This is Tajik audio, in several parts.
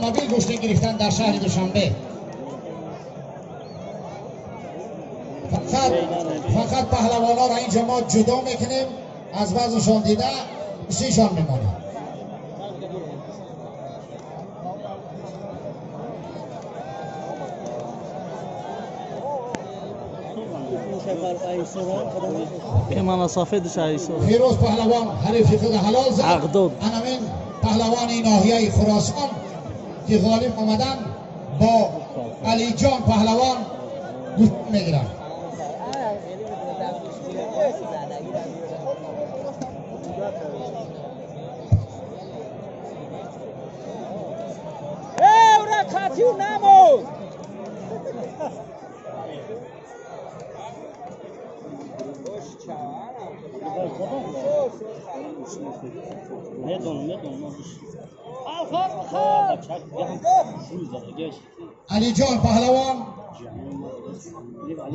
автомобил гӯштин гирифтан дар шаҳри Душанбе. Фақат паҳлавонҳоро инҷо мо ҷудо мекунем, аз вазншон дида гӯштиншон мемонем. Фирӯз паҳлавон ҳарифи худ ҳалол зад. Анамин паҳлавони ноҳияи Хуросон ки ғолиб омадан бо Алиҷон паҳлавон гӯшт мегиранд. Алиҷон паҳлавон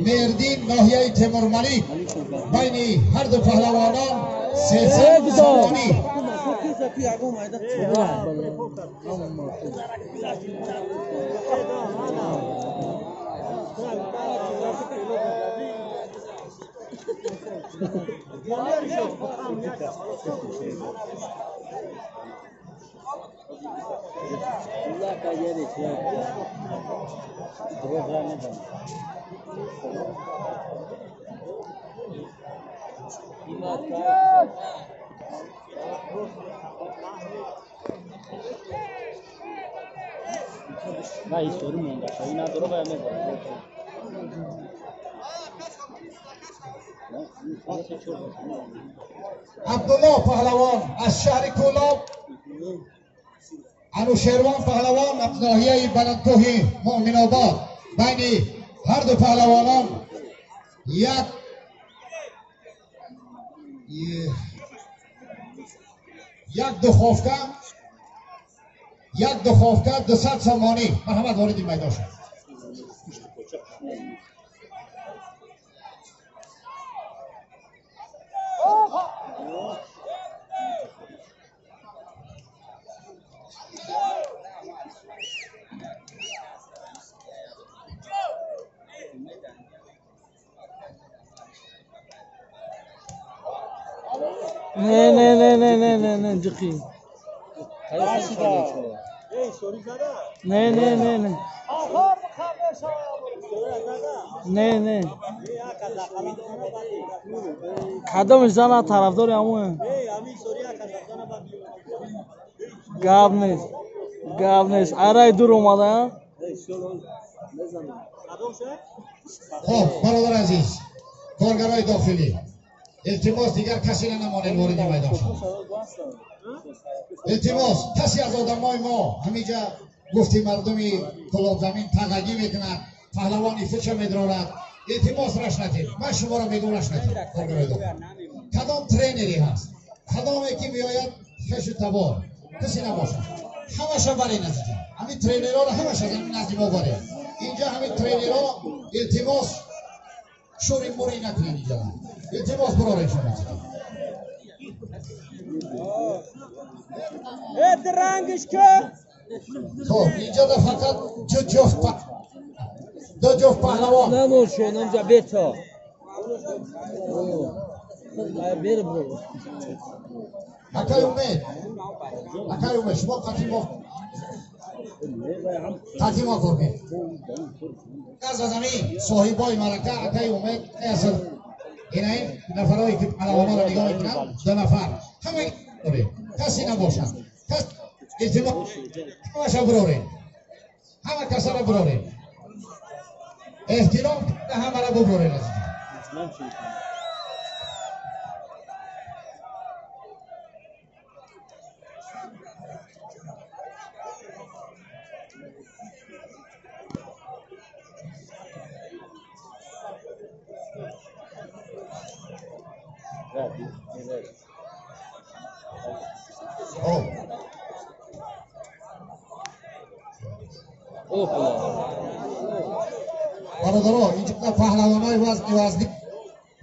Мирдин ноҳияи Темурмалик байни ҳар ду паҳлавонон 300 сомонӣ. Абдулло паҳлавон аз шаҳри Кӯлоб, Анӯшервон паҳлавон аз ноҳияи Баландкӯҳи Муъминобод. Байни ҳар ду паҳлавонон як духовка 200 сомонӣ. Марҳамат, вориди майдон шуд. نه نه نه نه نه نه نه جقی. نه نه نه نه نه نه کدامش زن طرفدار همون گاب نیست گاب نیست ارای دور اومده. خب برادر عزیز، کارگرای داخلی التماس دیگر کسی نمانه وارد میدان شد. التماس کسی از آدمای ما همیجا گفتی مردمی کلاب زمین تغگی میکنند، پهلوانی فچه میدرارد، التماس رش ندید. من شما را میگم رش ندید. کارگرای داخلی کدام ترینری هست، کدام یکی میآید خش و تبار کسی نباشد، همش برای نزدیک همین ترینرها را همش از نزدیک ما برای اینجا همین ترینرها التماس شوری موری نکنید اینجا. التماس براریم شما. خب اینجا فقط دو جفت پهلوان نموشون اونجا بیتا بیر برو. اکای امید، اکای امید شما قطعی ما کرمید از همین صاحبای مرکه اکای امید اصل این نفرهایی که پهلوان‌ها را نگاه میکنن دو نفر همه کسی نباشند، کس التماس همش براریم، همه کسا را براریم، احترام همه را ببراریم. از اینجا برادرها اینجا پهلوانای وزنی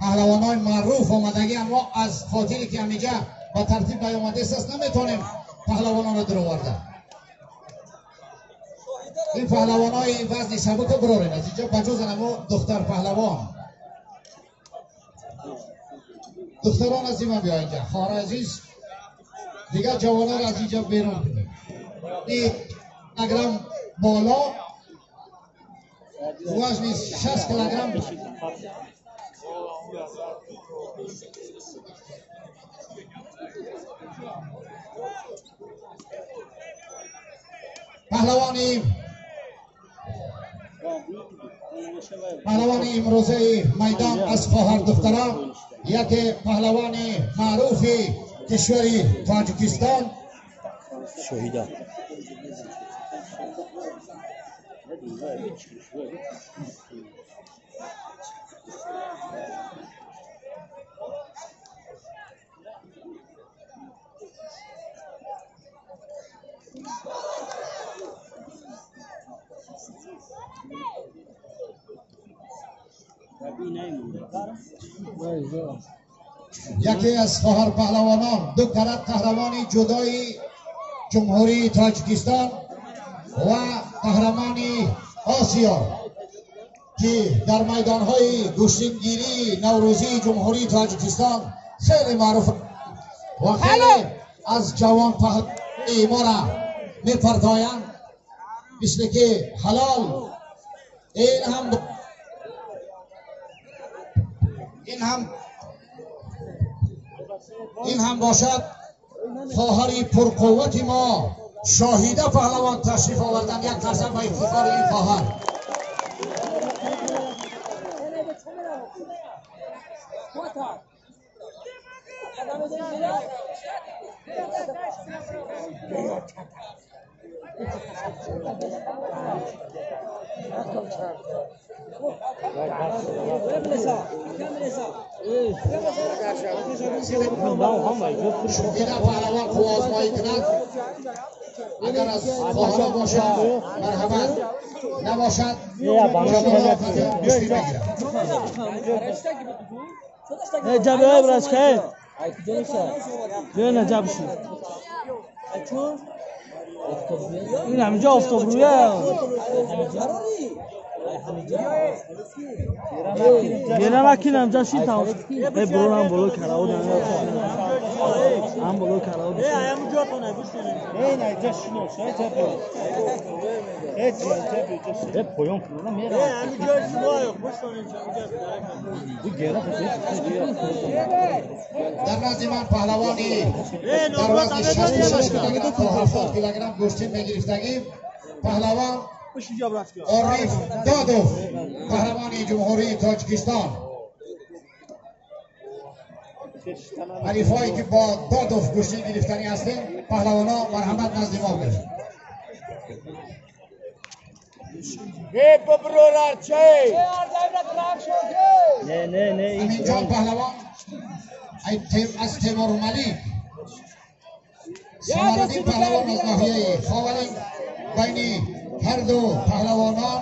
پهلوانای معروف آمدگی، اما از خاطری که همینجا با ترتیب نیامده است نمیتونیم پهلوانان را درآورده. Ин паҳлавонҳои вазни сабука бирорен аз инҷо, ба ҷуз анамо духтар паҳлавон. Духтарон аз има биё инҷа, хоҳар азиз, дигар ҷавононро аз инҷа берун кунед. Ин килограмм боло, вазни 60 килограмм. Паҳлавони имрӯзаи майдон аз хоҳар духтарон, яке паҳлавони маъруфи кишвари Тоҷикистон Шоҳида. Яке аз хоҳар паҳлавонон, ду карат қаҳрамони ҷудои ҷумҳурии Тоҷикистон ва қаҳрамони Осиё, ки дар майдонҳои гӯштингирии наврӯзии ҷумҳурии Тоҷикистон хеле маъруф ва хеле аз ҷавон паҳлавони моро мепартоянд, мисли ки ҳалол. Ин ҳам бошад хоҳари пурқуввати мо Шоҳида паҳлавон ташриф овардан. Як қарсак ба ифтихори ин хоҳар. Шоҳида паҳлавон қувва кунад. Агар аз хоҳарон бошад, марҳамат, набошад гӯштӣ мегирад. Ҷабе брачка, биё ҷабши. Ин ҳаминҷо офтобрӯя. Гера накин ҳамҷа ши тамом. Э бурам боло карао ҳам боло карао. Дар назди ман паҳлавони дар вазни 66 килограмм то 70 килограмм гӯштин мегирифтагӣ, паҳлавон Ориф Додов, қаҳрамони ҷумҳурии Тоҷикистон. Ҳарифҳое ки бо Додов гӯштин гирифтанӣ ҳастем, паҳлавонҳо марҳамат назди мо биёед. Аминҷон паҳлавон аз Темурмалик, Самараддин паҳлавон аз ноҳияи Ховалинг. Байни ҳар ду паҳлавонон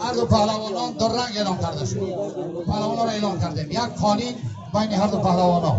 ҳар ду паҳлавонон ду ранг эълон карда шуд. Паҳлавононро эълон кардем. Як қолин байни ҳар ду паҳлавонон.